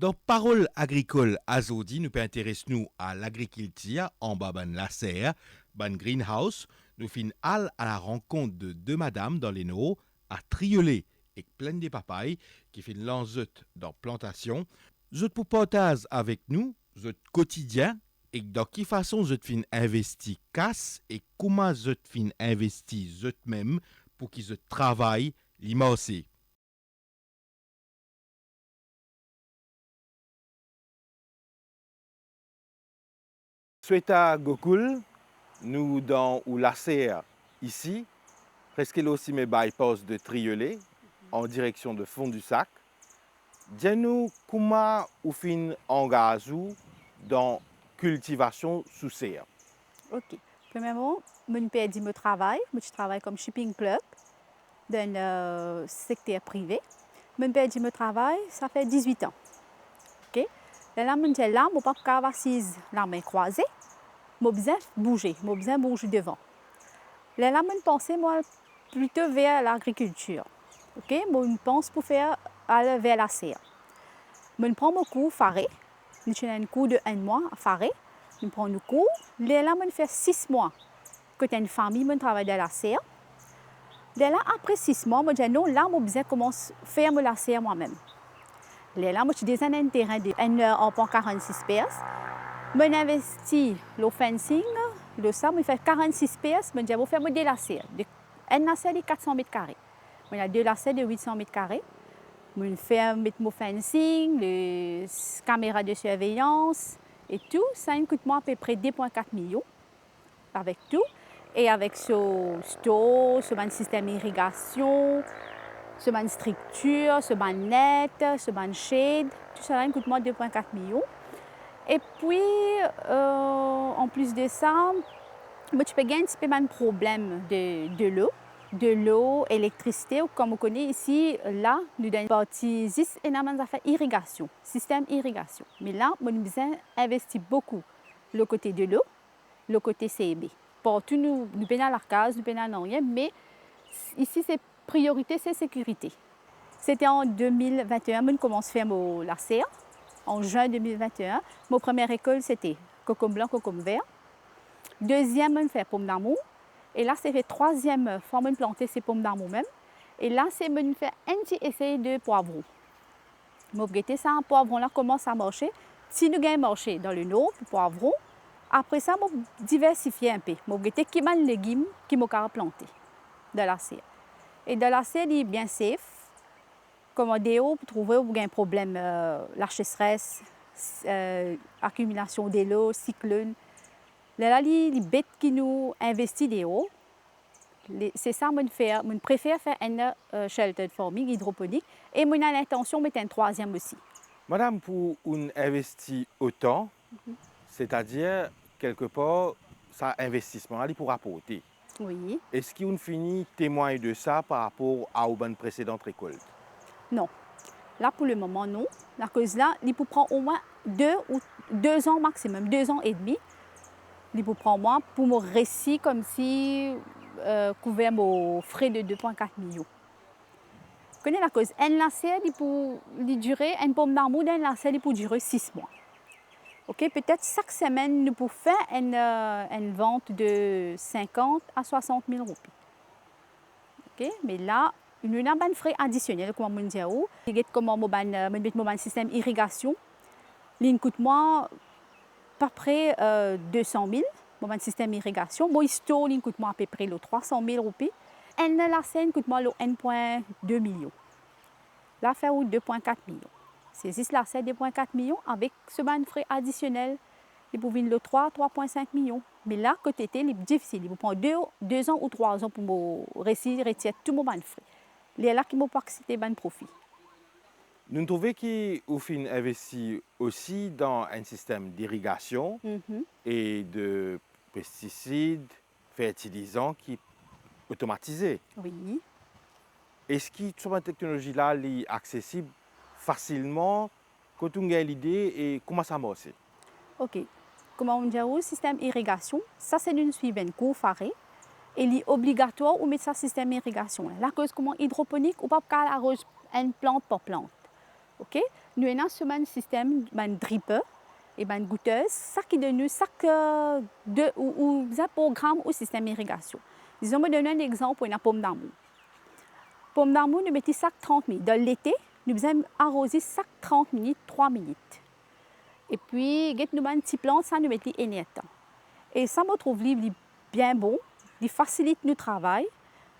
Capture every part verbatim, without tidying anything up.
Dan Parol Agrikol azordi, nou pe interes nou a lagrikiltir anba bann laser, bann greenhouse. Nou finn al a la rankont de de madam dan Lenor, a Triolet ek Plaine des Papayes, ki finn lans zot dan plantasion. Zot pou partaz avek nou zot kotidien ek dan ki fason zot finn investi kas ek kouma zot finn investi zotmem pou ki zot travay li marse. Sweta Gokul, nou dan ou laser isi, preske lor sime bypass de Triolet, an direksion de Fond du Sac. Dir nou kouma ou finn angaz ou dan kiltivasion sou ser? Ok. Premierman, mo'nn perdi mo travay. Mo ti travay kom shipping clerk dan, euh, sekter prive. Mo'nn perdi mo travay, sa fer dizwit an. Ok? Lerla mo'nn dir la, mo pa pou kav asiz lame krwaze. Mo bizin bouze, mo bizin bouz devan. Lerla mo'nn panse, mo al plito ver lagrikiltir. Ok, mo'nn pans pou fer al ver laser. Mo'nn pran mo kour Fare, nou ti ena enn kour de enn mwa Fare, nou pran nou kour, lerla mo'nn fer sis mwa kot enn fami, mo'nn travay dan laser. Lerla apre sis mwa, mo dir non, la mo bizin koumans fer mo laser mwa mem. Lerla mo ti deza ena enn terin de enn, euh, arpan karannsis pers. Mo'nn investi lor fencing, lor sa, mo'nn fer karannsis pers, mo'nn dir mo fer mo de laser. De, enn laser de kat san met kare. Mo'nn ena de laser de wit san met kare. Mo'nn fer met mo fencing, le, s-, kamera de sirveyans e tou. Sa inn kout mwa apepre de pwin kat milion. Avek tou, e avek so store, so bann sistem irigasion, so bann striktir, so bann net, so bann shade, tousala inn kout mwa de pwin kat milion. Epi, euh, anplis de sa, mo ti pe gagn enn tipe bann problem de, delo, delo, elektrisite, ou kouma ou kone isi, la, nou dan enn parti zis ena bann zafer irigasion, sistem irigasion. Me la, mo'nn bizin investi boukou lor kote delo, lor kote C B. Partou nou, nou pena lakaz, nou pena nanye, me isi se priorite, se sekirite. Sete an de mil vinte-enn, mo'nn koumans fer mo laser. An zin de mil vinte-enn, mo premie rekol sete kokom blan, kokom ver. Deziem, mo'nn fer pomdamour. E la, se fer trwaziem fwa mo'nn plante se pomdamour mem. E la, se mo'nn fer enn ti esey de pwavron. Mo gete sa pwavron la kouma sa marse. Si nou gagn marse dan Lenor pou pwavron, apre sa mo diversifie enpe. Mo gete ki bann legim ki mo kapav plante dan laser. E dan laser li bien safe. Kouma deor pou trouve ou gagn problem, euh, laseseres, s-, euh, akimilasion delo, siklonn. Lerla li, li bet ki nou investi deor. Le, se sa mo'nn fer, mo'nn prefer fer enn, euh, sheltered farming, idroponik, e mo'nn ena lintansion met enn trwaziem osi. Madam, pou ou'nn investi otan, mhm, setadir, kelkepar, sa investisman la, li pou raporte. Wi. Eski ou'nn fini temwagn de sa par rapor a ou bann presedan rekolt? Non. La, pou lemoman, non. Lakoz la, li pou pran omwin de ou, de zan maksimem, de zan edmi. Li pou pran mwa pou mo resi koumsi, euh, kouver mo fre de de pwin kat milion. Kone lakoz, enn laser, li pou, li dire, enn pomdamour dan enn laser, li pou dire sis mwa. Ok, petet sak semenn, nou pou fer enn, euh, enn vant de sinkant a swasant mil roupi. Ok, me la, nou ena bann fre adisionel, kouma mo'nn dir ou. Get kouma mo bann, euh, mo'nn met mo bann sistem irigasion. Li'nn kout mwa apepre, euh, de san mil, mo bann sistem irigasion. Mo store li'nn kout mwa apepre lor trwa san mil roupi. Enn laser inn kout mwa lor enn pwin de milion. La fer ou de pwin kat milion. Se zis laser de pwin kat milion avek so bann fre adisionel, li pou vinn lor trwa, trwa pwin sink milion. Me la, kot ete, li difisil. Li pou pran de, de zan ou trwa zan pou mo resi retir tou mo bann fre. Lerla ki mo pou aksepte bann profi. Nou'nn trouve ki ou finn investi osi dan enn sistem dirigasion, mhm, e de pestisid, fertilizan ki otomatize. Wi. Eski tou sa bann teknolozi la, li aksesib fasilman? Kot ou gagn lide e kouma sa marse? Ok. Kouma mo'nn dir ou, sistem irigasion, sa se nou'nn swiv enn kour Fare, e li obligatwar ou met sa sistem irigasion la. Lakoz kouma idroponik, ou pa pou kapav aroz enn plant par plant. Ok, nou ena so bann sistem, bann dripper e bann goutez, sa ki donn nou sak, eh, de, ou, ou bizin program ou sistem irigasion. Dizon, mo donn ou enn exanp, ou ena pomdamour. Pomdamour, nou met li sak trant minit. Dan lete, nou bizin aroz li sak trant minit, trwa minit. Epi, get nou bann ti plant, sa nou met li enn er tan. E sa, mo trouv li, li bien bon, li fasilit nou travay.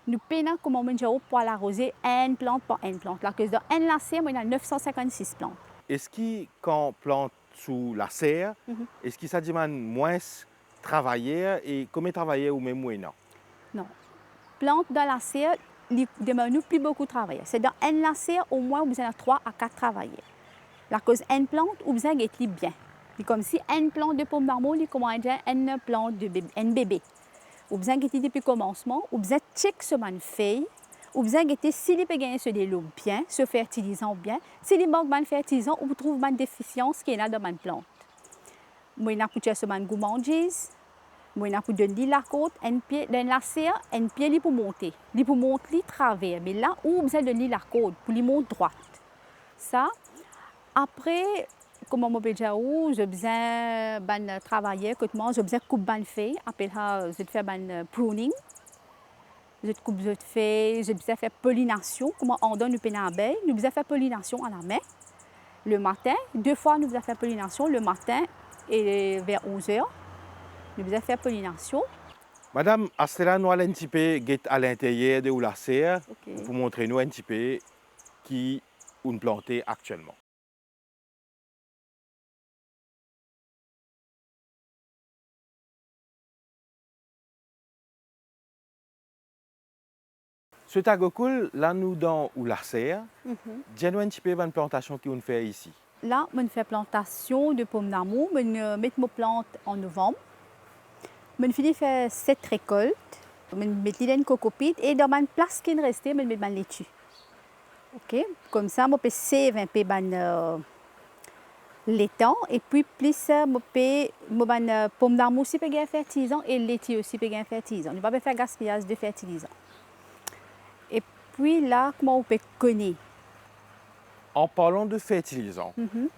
Nou pena, kouma mo dir ou, pou al aroze enn plant par enn plant. Lakoz dan enn laser, mo ena nef san sinkant-sis plant. Eski kan plant sou laser, mhm, eski sa dimann mwins travayer e komie travayer ou mem ou ena? Non. Plant dan laser, li demann nou pli boukou travayer. Se dan enn laser, omwin ou bizin ena trwa a kat travayer. Lakoz enn plant, ou bizin get li bien. Li koumsi enn plant de pomdamour, li kouma dir enn plant de bebe, enn bebe. Ou bizin get li depi komansman, ou bizin chek so bann fey, ou bizin gete si li pe gagn so delo bien, so fertilizan bien, si li mank bann fertilizan, ou trouv bann defisians ki ena dan bann plant. Mo ena pou tir so bann goumandiz, mo ena pou donn li lakord, enn pie, dan enn laser, enn pie li pou monte, li pou mont li traver, me la ou bizin donn li lakord pou li mont drwat. Sa, apre, kouma mo pe dir ou, zot bizin bann travayer kot mwa, zot bizin koup bann fey, apel sa, zot fer bann, eh, pruning. Zot koup zot fey, zot bizin fer polinasion, kouma andan nou pena abey, nou bizin fer polinasion alame. Lematin, de fwa nou bizin fer polinasion, lematin e ver onz er, nou bizin fer polinasion. Madam, aster la nou al enn tipe get alinteryer de ou laser, ok, pou montre nou enn tipe ki ou'nn plante aktielman. Sweet Agro Cool, la nou dan ou laser. Mhm. Dir nou enn tipe bann plantasion ki ou'nn fer isi. La, mo'nn fer plantasion de pomdamour, mo'nn, eh, met mo plant an novanm. Mo'nn fini fer set rekolt, mo'nn met li dan enn kokopit e dan bann plas ki'nn reste, mo'nn met bann leti. Ok, koumsa mo pe save inpe bann, eh, letan, epi plis, eh, mo pe, mo bann, eh, pomdamour osi pe gagn fertilizan e leti osi pe gagn fertilizan. Nou pa pe fer gaspiyaz de fertilizan. Epi la, kouma ou pe kone? An parlan de fertilizan, mhm,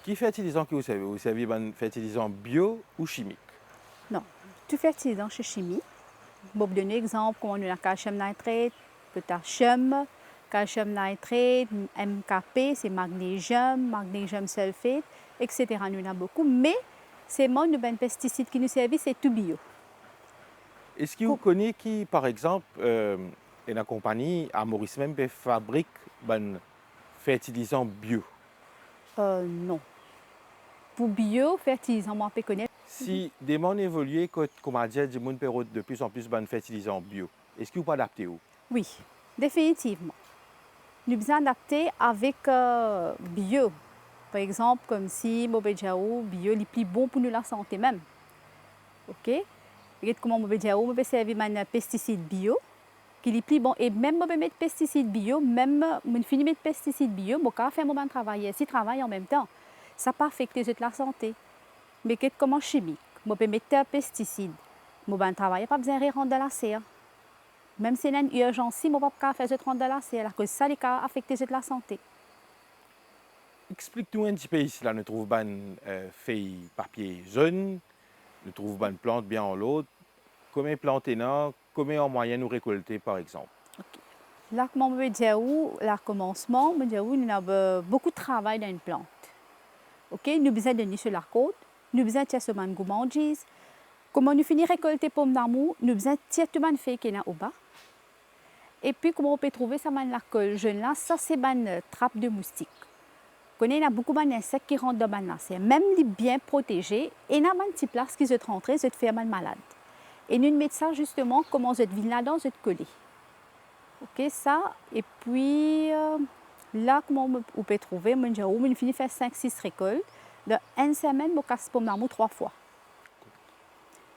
ki fertilizan ki ou servi? Ou servi bann fertilizan bio ou chimik? Non, tou fertilizan se chimik. Mo pou donn ou exanp, kouma nou ena calcium nitrate, potassium, calcium nitrate, M K P, se magnesium, magnesium sulfate, et cetera. Nou ena boukou, me selman nou bann pestisid ki nou servi, se tou bio. Eski ou kone ki, par exanp, eh, ena konpani, a Moris mem, pe fabrik bann fertilizan bio? Eh, non. Pou bio, fertilizan, mwa pe kone. Si demann evolie, kot, kouma dir, dimoun pe rod de plis an plis bann fertilizan bio, eski ou pou adapte ou? Wi, definitivman. Nou bizin adapte avek, eh, bio. Par exanp, koumsi mo pe dir ou, bio li pli bon pou nou lasante mem. Ok? Get kouma mo pe dir ou, mo pe servi bann pestisid bio, ki li pli bon. E mem mo pe met pestisid bio, mem mo'nn fini met pestisid bio, mo kapav fer mo bann travayer osi travay an mem tan. Sa pa afekte zot lasante. Me get kouma chimik, mo pe met pestisid, mo bann travayer pa bizin rerant dan laser. Mem si ena enn irzansi, mo pa pou kapav fer zot rant dan laser, lakoz sa li kapav afekte zot lasante. Explik nou enn tipe isi la, nou trouv bann, eh, fey papie zonn, nou trouv bann plant bien an lord. Komie plant ena, komie an mwayenn ou rekolte, par exanp? Ok. La, kouma mo pe dir ou, la komansman, mo dir ou, nou ena, eh, boukou travay dan enn plant. Ok, nou bizin donn li so lakord, nou bizin tir so bann goumandiz. Kouma nou fini rekolte pomdamour, nou bizin tir tou bann fey ki ena oba. Epi kouma ou pe trouve sa bann lakol zonn la, sa se bann, eh, trap de moustik. Kone ena boukou bann insek ki rant dan bann laser. Mem li bien proteze, ena bann ti plas ki zot rantre, zot fer bann malad. E nou met sa zisteman, kouma zot vinn ladan, zot kole. Ok, sa, epi, eh, la, kouma ou, ou pe trouve, mo dir ou, mo'nn fini fer sink, sis rekolt. Dan enn semenn, mo kas pomdamour trwa fwa.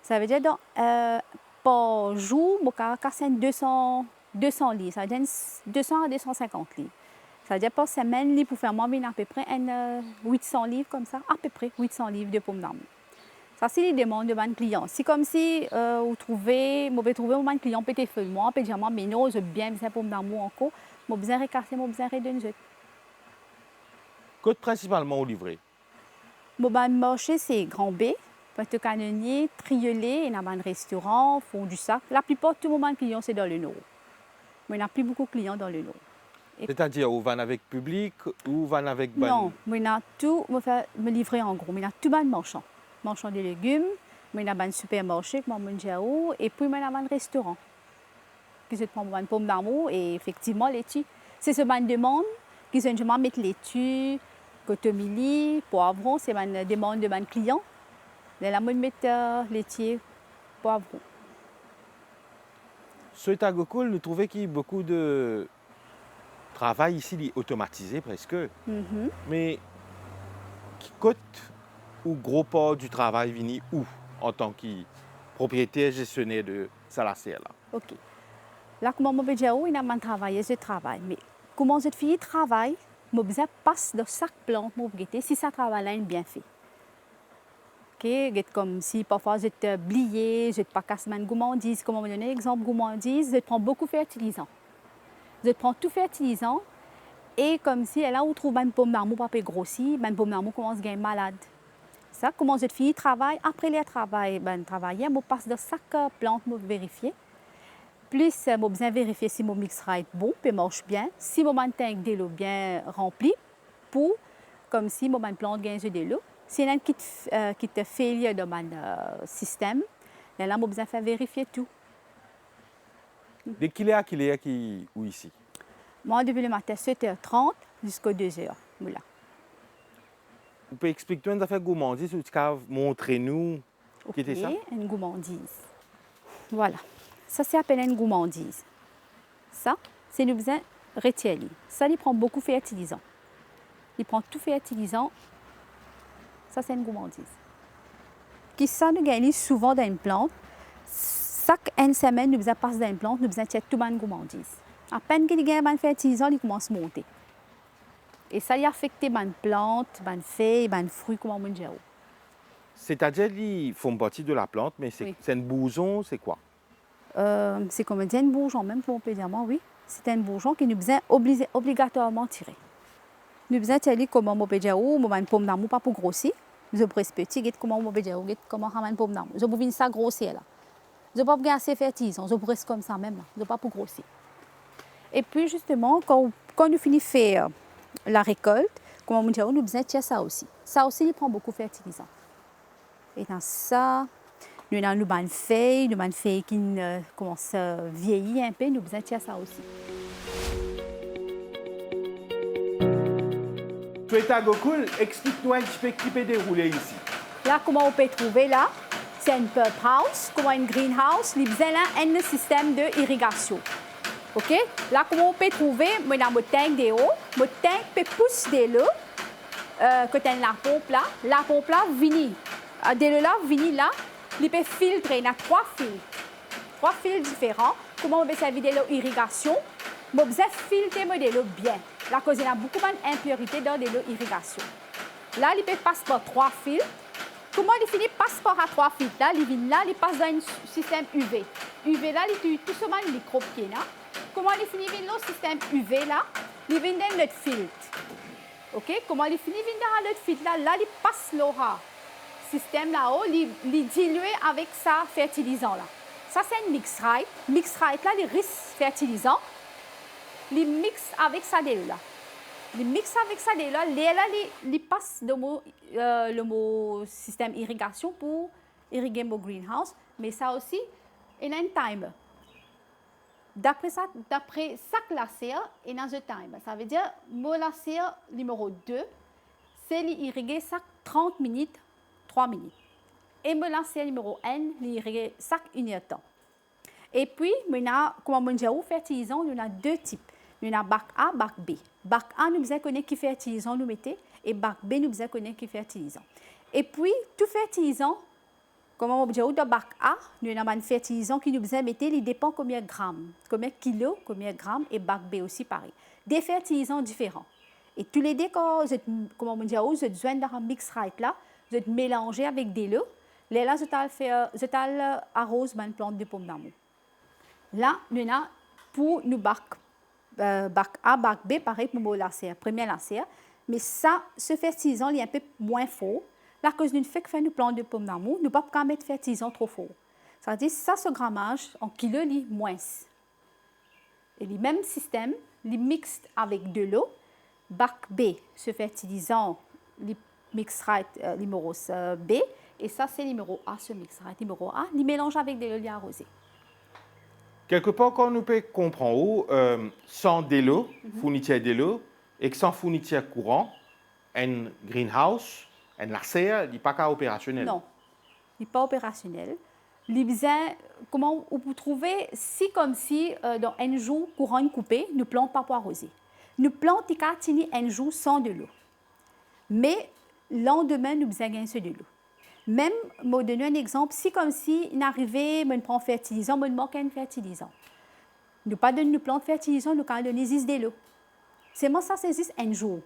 Savedir, dan, eh, par zour, mo kapav kas enn de san, de san liv, savedir enn s-, de san a de san sinkant liv. Savedir, par semenn, li pou fer mwa vinn apepre enn, eh, wit san liv koumsa, apepre wit san liv de pomdamour. Sa, se li demann de bann klian. Si koumsi, eh, ou trouve, mo pe trouve mo bann klian pe telefone mwa, pe dir mwa, "Me non, zot bien bizin pomdamour ankor, mo bizin rekase, mo bizin redonn zot." Kot prinsipalman ou livre? Mo bann marse se Grand Baie, Pointe aux Canonniers, Triolet, ena bann restoran, Fond du Sac. Laplipar tou mo bann klian se dan Lenor. Mo ena pli boukou klian dan Lenor. E- Setadir, ou vann avek piblik, ou vann avek bann... Non, mo ena tou, mo fer, mo livre an gro. Mo ena tou bann marsan. Marsan de legim, mo ena bann sipermarse, kouma mo dir ou, epi mo ena bann restoran. Ki zot pran bann pomdamour e efektivman leti. Se so bann demann ki zot dir mwa met leti, kotomili, pwavron, se bann demann de bann klian. Lerla mo met, eh, leti, pwavron. Sweet Agricool, nou trouve ki boukou de travay isi li otomatize preske. Mhm. Me ki kot ou gro par di travay vini ou antan ki propriyeter, zestioner de sa laser la? Ok. La, kouma mo pe dir ou, ena bann travayer zot travay. Me kouma zot fini travay, mo bizin pas dan sak plant, mo gete si sa travay la inn bien fe. Ok, get koumsi parfwa zot, eh, bliye, zot pa kas bann goumandiz. Kouma mo donn enn exanp goumandiz, zot pran boukou fertilizan. Zot pran tou fertilizan e koumsi, e la ou trouv bann pomdamour pa pe grosi, bann pomdamour koumans gagn malad. Sa, kouma zot fini travay, apre ler travay, bann travayer, mo pas dan sak, eh, plant, mo verifie. Plis, eh, mo bizin verifie si mo mixed rite bon, pe mars bien, si mo bann tank delo bien ranpli, pou koumsi mo bann plant gagn zot delo. Si ena enn kit, eh, kit failure dan bann, eh, sistem, lerla mo bizin fer verifie tou. De ki ler a ki ler ki ou isi? Mwa, depi lematin set er trant ziska de zer, mo la. Ou pe explik nou enn zafer goumandiz, ou ti kav montre nou ki ete sa? Ok, enn goumandiz. Vwala. Sa se apel enn goumandiz. Sa, se nou bizin retir li. Sa, li pran boukou fertilizan. Li pran tou fertilizan. Sa, se enn goumandiz. Ki sa, nou gagn li souvan dan enn plant. Sak enn semenn, nou bizin pas dan enn plant, nou bizin tir tou bann goumandiz. Apenn ki li gagn bann fertilizan, li koumans monte. E sa, li afekte bann plant, bann fey, bann fri, kouma mo dir ou. Setadir li form parti de laplant, me se, Wi. Se enn bourzon, se kwa? Eh, se kouma dir enn bourzon mem, kouma ou pe dir mwa, wi. Se enn bourzon ki nou bizin oblize, obligatwarman tire. Nou bizin tir li kouma mo pe dir ou, mo bann pomdamour pa pou grosi. Zot pou res peti, get kouma mo pe dir ou, get kouma sa bann pomdamour. Zot pou vinn sa groser la. Zot pa pou gagn ase fertilizan, zot pou res koumsa mem la, zot pa pou grosi. Epi zisteman, kan, kan nou fini fer larekolt, kouma mo dir ou, nou bizin tir sa osi. Sa osi, li pran boukou fertilizan. Ena sa, nou ena nou bann fey, nou bann fey ki, eh, koumans, eh, vieyi inpe, nou bizin tir sa osi. Sweet Agricool, explik nou enn tipe ki pe deroule isi. La, kouma ou pe trouve la, se enn pump house, kouma enn greenhouse, li bizin la enn sistem de irigasion. Ok? La, kouma ou pe trouve, mo ena mo tank deor, mo tank pe pous delo, eh, kot enn laponp la, laponp la vini, eh, delo la vini la, li pe filtre, ena trwa fil, trwa fil diferan. Kouma mo pe servi delo irigasion, mo bizin filtre mo delo bien. Lakoz ena boukou bann inpirite dan delo irigasion. La, li pe pas par trwa fil. Kouma li fini pas par sa trwa fil la, li vinn la, li pas dan enn sistem U V. U V la, li touy tou so bann mikrob ki ena. Kouma li fini vinn lor sistem U V la, li vinn dan enn lot filt. Ok, kouma li fini vinn dan sa lot filt la, la li pas lor sa sistem lao, li, li dilwe avek sa fertilizan la. Sa se enn mixed rite. Mixed rite la, li ris fertilizan. Li mix avek sa delo la. Li mix avek sa delo la, lerla li, li pas dan mo, eh, lor mo sistem irigasion pou irige mo greenhouse. Me sa osi, ena enn timer. Dapre sa, dapre sak laser, ena zot timer. Savedir, mo laser nimero de, se li irige sak trant minit, trwa minit. E mo laser nimero enn, li irige sak inertan. Epi, nou ena, kouma mo dir ou, fertilizan, nou ena de tip. Nou ena bak A, bak B. Bak A, nou bizin kone ki fertilizan nou mete, e bak B, nou bizin kone ki fertilizan. Epi, tou fertilizan, kouma mo dir ou, dan bak A, nou ena bann fertilizan ki nou bizin mete, li depan konbien gram, konbien kilo, konbien gram, e bak B osi parey. De fertilizan diferan. E toulede, kan zot, kouma mo dir ou, zot zwenn dan sa mixed rite la, zot melanze avek delo, lerla zot al fer, zot al aroz bann plant de pomdamour. La, nou ena pou nou bak, eh, bak A, bak B, parey pou mo laser, premie laser, Me sa, se fertilizan, li enpe mwin for. Lakoz nou fek fer nou plant de pomdamour, nou pa pou kapav met fertilizan tro for. Savedir sa, se gramaz an kilo, li mwins. E li mem sistem, li mix avek delo. Bak B, se fertilizan, li mixed rite, eh, limero, eh, B, e sa se limero A, se mixed rite limero A, li melanz avek delo, li aroze. Kelkepar, kan nou pe konpran ou, eh, san delo, fournitir delo, ek san fournitir kouran, enn greenhouse, enn laser, li pa kapav operasionel. Non, li pa operasionel. Li bizin, kouma ou pou trouve, si koumsi, eh, dan enn zour, kouran inn koupe, nou plant pa pou aroze. Nou plant li kapav tini enn zour san delo. Me landime, nou bizin gagn so delo. Mem, mo donn ou enn exanp, si koumsi inn arive, mo'nn pran fertilizan, mo'nn mank enn fertilizan. Nou pa donn nou plant fertilizan, nou kapav donn li zis delo. Selman sa, se zis enn zour.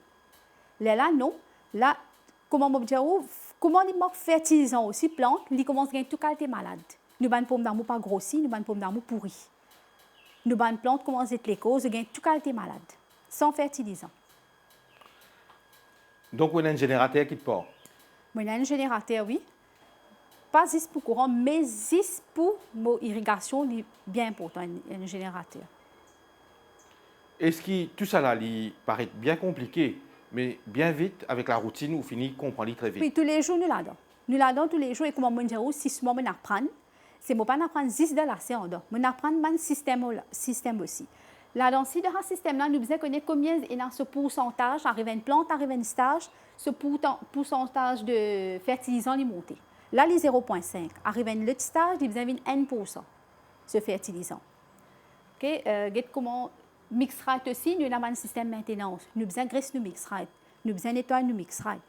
Lerla non, la, kouma mo dir ou, kouma li mank fertilizan osi, plant, li koumans gagn tou kalite malad. Nou bann pomdamour pa grosi, nou bann pomdamour pouri. Nou bann plant koumans zet lekor, zot gagn tou kalite malad. San fertilizan. Donk, ou ena enn zenerater kikpar? Mo ena enn zenerater, wi. Pa zis pou kouran, me zis pou mo irigasion, li bien inportan, enn, enn zenerater. Eski tousala, li paret bien konplike, me bien vit, avek laroutinn, ou fini konpran li tre vit? Wi, toulezour nou ladan. Nou ladan toulezour, e kouma mo'nn dir ou, sisman mo'nn aprann, se mo pa'nn aprann zis dan laser andan. Mo'nn aprann bann sistem ola-, sistem osi. Ladan si dan sa sistem la, nou bizin kone konbien ena so poursantaz, ariv enn plant, ariv enn staz, so pourtan-, poursantaz de fertilizan li monte. La, li zero pwin sink. Ariv enn lot staz, li bizin vinn enn poursan, so fertilizan. Ok, eh, get kouma mixed rite osi, nou ena bann sistem maintenans. Nou bizin gres nou mixed rite. Nou bizin netway nou mixed rite.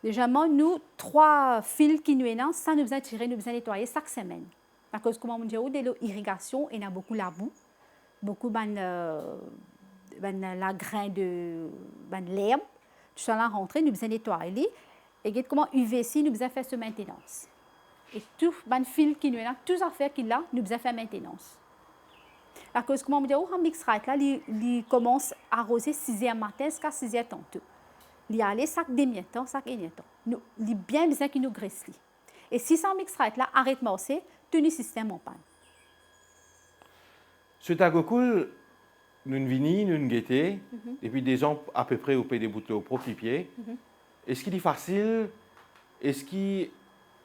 Deziememan, nou trwa fil ki nou ena, sa nou bizin tire, nou bizin netwaye sak semenn. Akoz, kouma mo dir ou, dan lirigasion, ena boukou labou, boukou bann, eh, bann lagrin de, bann lerb, tousala rantre, nou bizin netway li. E get kouma U V C, nou bizin fer so maintenans. E tou bann fil ki nou ena, tou zafer ki la, nou bizin fer maintenans. Akoz, kouma mo dir ou, sa mixed rite la, li, li koumans aroze siz er matin ziska siz er tanto. Li ale sak demi-ertan, sak enn-ertan. Nou, li bien bizin ki nou gres li. E si sa mixed rite la aret marse, tou nou sistem an pann. Sweet Agricole, nou'nn vini, nou'nn gete, mhm, depi de zan apepre ou pe debout lor ou prop lipie. Mhm. Eski li fasil? Eski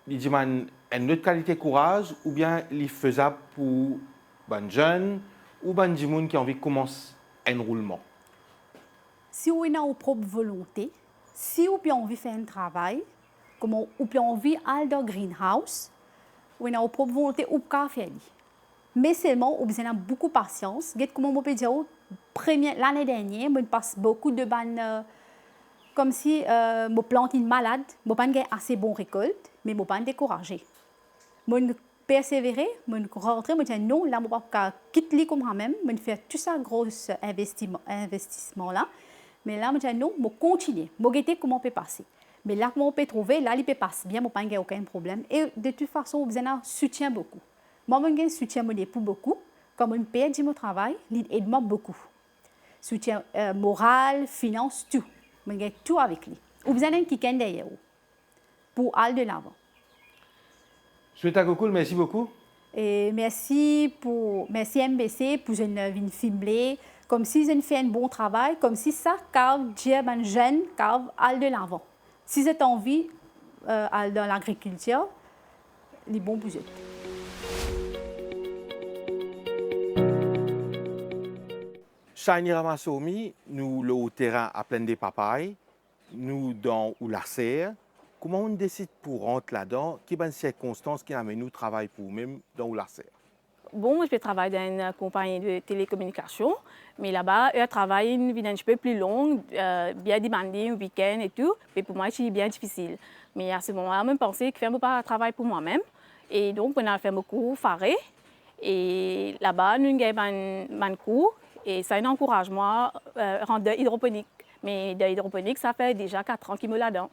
li dimann enn lot kalite kouraz, oubien li fezab pou bann zenn ou bann dimoun ki anvi koumans enn roulman? Si ou ena ou prop volonte, si ou pe anvi fer enn travay, kouma ou pe anvi al dan greenhouse, ou ena ou prop volonte, ou pou kapav fer li. Me selman, ou bizin ena boukou pasians. Get kouma mo pe dir ou, premie, lane dernie, mo'nn pas boukou de bann, eh, koumsi, eh, mo plant inn malad, mo pa'nn gagn ase bon rekolt, me mo pa'nn dekouraze. Mo'nn persevere, mo'nn rantre, mo dir non, la mo pa pou kapav kit li koumsa mem, mo'nn fer tou sa gro investiman, investisman la. Me la mo dir non, mo kontinie, mo gete kouma pe pase. Me la kouma mo pe trouve, la li pe pas bien, mo pa'nn gagn okenn problem. E de tout fason, ou bizin ena soutien boukou. Mwa, mo'nn gagn soutien mo lepou boukou. Kan mo'nn perdi mo travay, li ed mwa boukou. Soutien, eh, moral, finans, tou. Mo'nn gagn tou avek li. Ou bizin enn kikenn deryer ou pou al de lavan. Sweet Agricole, mersi boukou. E mersi pou, mersi M B C pou zot vinn filme, koumsi zot fer enn bon travay, koumsi sa kapav dir bann zenn kapav al de lavan. Si zot anvi, eh, al dan lagrikiltir, li bon pou zot. Shiny Ramasourmi, nou lor ou terin a Plaine des Papayes, nou dan ou laser. Kouma ou'nn desid pou rant ladan? Ki bann sirkonstans ki amenn ou travay pou oumem dan ou laser? Bon, mo ti pe travay dan enn konpagni de telekominikasion, me laba, er travay inn vinn enn tipe pli long, eh, bien demanding, weekend e tou, me pou mwa, ti bien difisil. Me a se moman la, mo'nn panse, kifer mo pa travay pou mwa mem? E donk, mo'nn al fer mo kour Fare, e laba, nou'nn gagn bann, bann kour, e sa inn ankouraz mwa, eh, rant dan idroponik. Me dan idroponik, sa fer deza kat an ki mo ladan.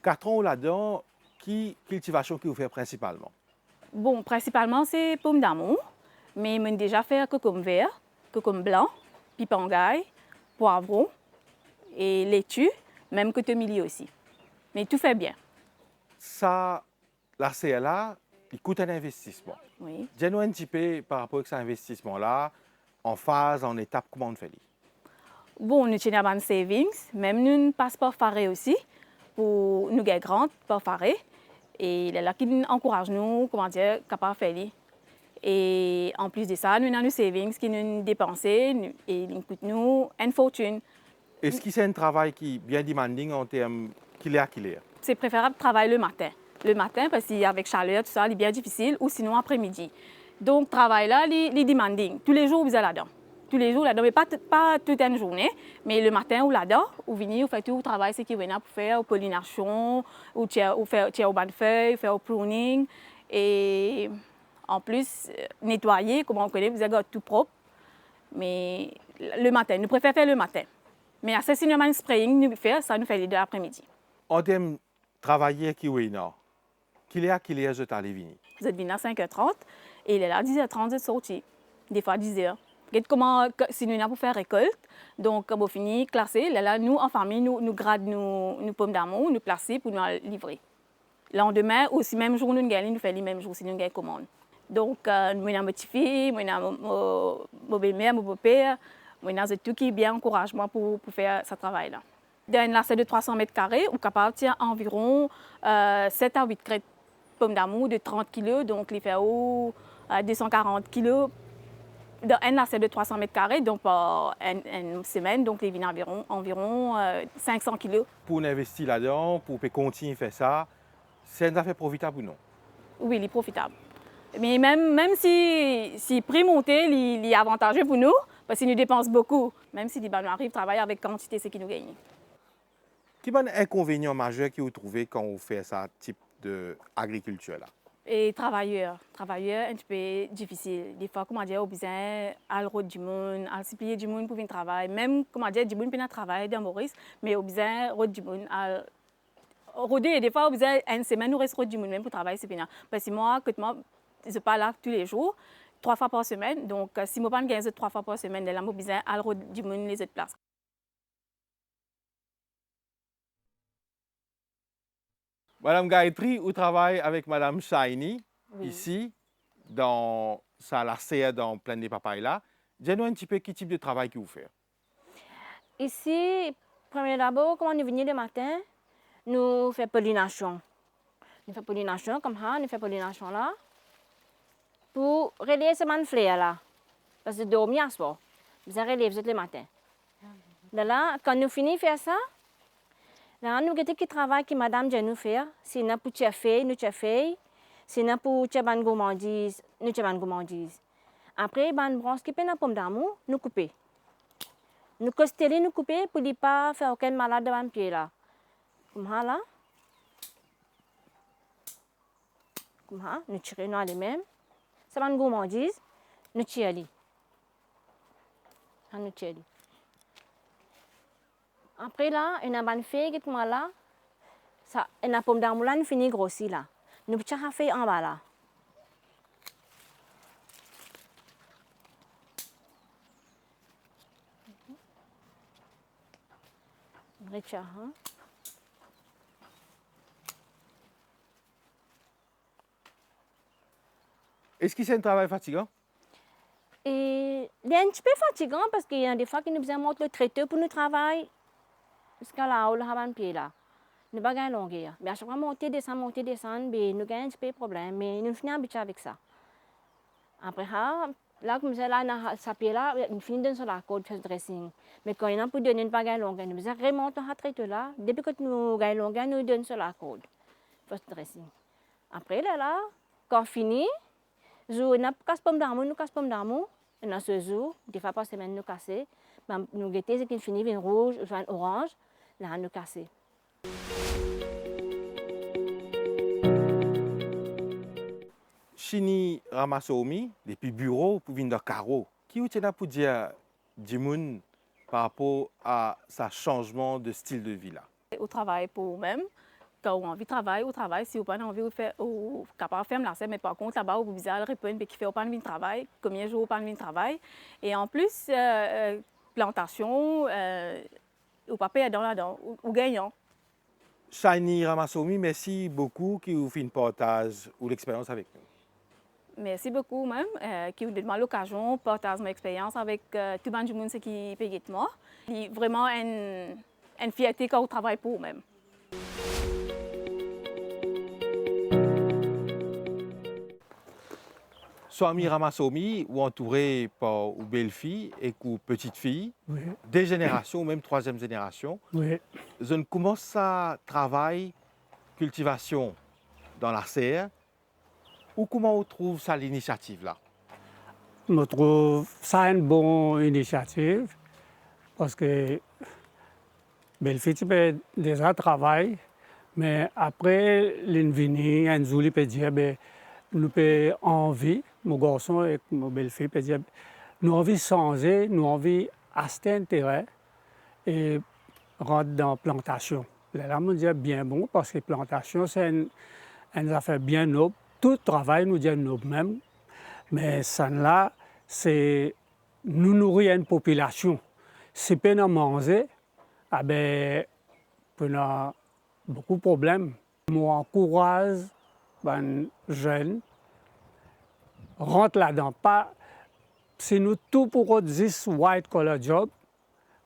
Kat an ou ladan, ki kiltivasion ki ou fer prinsipalman? Bon, prinsipalman se pomdamour, me mo'nn deza fer kokomber, kokomb blan, pipangay, pwavron e leti. Mem kote mili osi. Me tou fer bien. Sa laser la, li kout enn investisman. Wi. Dir nou enn tipe par rapor ek sa investisman la, an faz, an etap, kouma ou fer li? Bon, nou ti ena bann savings, mem nou pas par Fare osi, pou nou gagn grant par Fare, e lerla ki ankouraz nou, kouma dir, kapav fer li. E anplis de sa, nou ena nou savings ki nou depanse, nou, e li kout nou enn fortin. Eski se enn travay ki bien demanding an term kiler a kiler? Se preferab travay lematin. Lematin, parski avek saler, tou sa, li bien difisil, ou sinon apremidi. Donk, travay la, li, li demanding. Toulezour ou bizin ladan. Toulezour ladan, me pa t-, pa tou enn zourne, me lematin ou ladan, ou vini, ou fer tou ou travay seki ou ena pou fer, ou polinasion, ou tir, ou fer, tir ou bann fey, ou fer ou pruning, e anplis, eh, netwaye, kouma ou kone, bizin gard tou prop. Me lematin, nou prefer fer lematin. Me apre, si nou ena bann spraying nou fer, sa nou fer li dan apremidi. An term travayer ki ou ena, kiler a kiler zot ale vini? Zot vini a senk er trant, e lerla diz er trant zot sorti. Defwa diz er. Get kouma, k-, si nou ena pou fer rekolt, donk, kan nou fini klase, lerla nou, an fami, nou, nou grad nou, nou pomdamour, nou plase pou nou al livre. Landime, osi mem zour nou gagn li, nou fer li mem zour si nou gagn komann. Donk, eh, mo ena mo tifi, mo ena mo, mo, mo belmer, mo boper, mo ena zot tou ki bien ankouraz mwa pou, pou fer sa travay la. Dan enn laser de trwa san met kare, ou kapav tir anviron, eh, set a wit kret pomdamour de trant kilo, donk li fer ou, eh, de san karant kilo. Dan enn laser de trwa san met kare, donk par enn, enn semenn, donk li vinn anviron, anviron, eh, sink san kilo. Pou ou investi ladan, pou ou pe kontign fer sa, se enn zafer profitab ou non? Wi, li profitab. Me mem, mem si, si pri monte, li, li avantaze pou nou, parski nou depans boukou, mem si li bann nou ariv travay avek kantite seki nou gagne. Ki bann inkonvenian mazer ki ou trouve kan ou fer sa tip de agrikiltir la? E travayer, travayer enn tipe difisil. Defwa, kouma dir, ou bizin al rod dimoun, al sipliye dimoun pou vinn travay. Mem, kouma dir, dimoun pena travay dan Moris, me ou bizin rod dimoun al rode, defwa ou bizin enn semenn ou res rod dimoun mem pou travay si pena. Parski mwa, kot mwa, zot pa la toulezour, trwa fwa par semenn. Donk, si mo pa gagn zot trwa fwa par semenn, lerla mo bizin al rod dimoun lezot plas. Madam Gayatri, ou travay avek Madam Shiny, wi, isi, dan sa laser dan Plaine des Papayes la. Dir nou enn tipe ki tip de travay ki ou fer. Isi, premie dabor, kouma nou vini lematin, nou fer polinasion. Nou fer polinasion, koumsa, nou fer polinasion la, pou relev sa bann fler la. Parski zot dormi aswar. Bizin relev zot lematin. Lerla, kan nou fini fer sa, lerla nou gete ki travay ki madam dir nou fer, si ena pou tir fey, nou tir fey, si ena pou tir bann goumandiz, nou tir bann goumandiz. Apre, bann brans ki pena pomdamour, nou koupe. Nou koste li, nou koupe pou li pa fer okenn malad dan bann pie la. Koumsa la. Koumsa, nou tire, nou ale mem. Sa bann goumandiz, nou tir li. Sa nou tir li. Apre la, ena bann fey, get kouma la, sa, ena pomdamour la, inn fini grosi la. Nou pou tir sa fey anba la. Retir, hein? Eski se enn travay fatigan? E, li enn tipe fatigan, parski ena defwa ki nou bizin mont le treter pou nou travay ziska lao, lor sa bann pie la. Nou pa gagn longer. Me a sak fwa monte, desann, monte, desann, be nou gagn enn tipe problem, me nou fini abitie avek sa. Apre sa, la koumsa la, ena sa pie la, nou fini donn so lakord, fer dressing. Me kan ena pou donn, nou pa gagn longer, nou bizin remont lor sa treter la. Depi kot nou gagn longer, nou donn so lakord, fer dressing. Apre lerla, kan fini, zour ena pou kas pomdamour, nou kas pomdamour, ena so zour, de fwa par semenn nou kase, bann, nou gete seki fini vinn rouz ouswa vinn oranz, la nou kase. Shiny Ramaswamy, depi biro pou vinn dan karo, ki ou ti ena pou dir dimoun par rapor a sa sanzman de stil de vi la? Ou travay pou ou mem. Kan ou anvi travay, ou travay. Si ou pa anvi, ou fer, ou kapav ferm laser, me par kont, laba ou bizin al reponn be kifer ou pa vinn travay, konbien zour ou pa vinn travay. E anplis, eh, eh, plantasion, eh, Ou pa perdan ladan, ou, ou gagnan. Shiny Ramasomi, mersi boukou ki ou finn partaz ou lexperyans avek nou. Mersi boukou mem, eh, ki ou donn mwa lokazion partaz mo experyans avek, eh, tou bann dimoun seki pe get mwa. Li vreman enn, enn fierte kan ou travay pou ou mem. Shiny Ramasomi, ou antoure par ou belfi ek ou petitfi, wi, de zenerasion ou mem trwaziem zenerasion. Wi. Zot inn koumans sa travay kiltivasion dan laser. Ou kouma ou trouv sa linisiativ la? Mo trouv sa enn bon inisiativ, parski belfi ti pe deza travay, me apre linn vini, enn zour li pe dir, be, nou pe anvi, mo garson ek mo belfi pe dir, nou anvi sanze, nou anvi aste enn terin e rant dan plantasion. Lerla mo dir bien bon, parski plantasion se enn, enn zafer bien nob. Tou travay nou dir nob mem, me sannla se nou nouri enn popilasion. Si pena manze, abe, pou ena boukou problem. Mo ankouraz bann zenn rant ladan. Pa, si nou tou pou rod zis white collar job,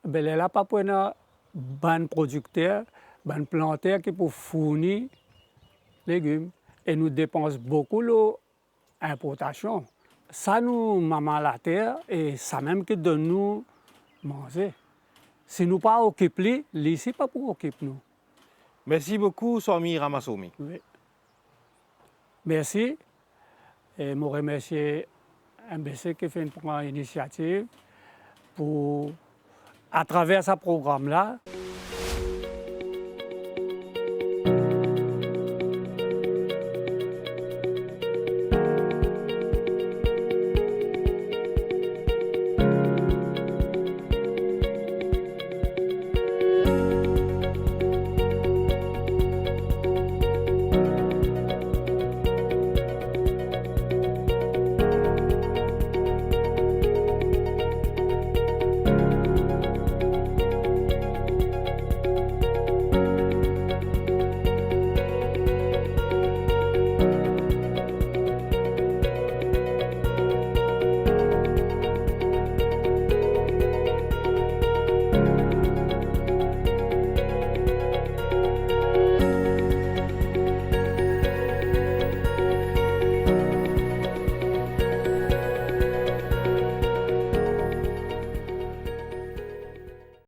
be lerla pa pou ena bann prodikter, bann planter ki pou fourni legim. E nou depans boukou lor inportasion. Sa nou mama later e sa mem ki donn nou manze. Si nou pa okip li, li si pa pou okip nou. Mersi boukou, Shiny Ramasomi. Wi. Mersi. E mo remersie M B C ki finn pran inisiativ pou, atraver sa program la,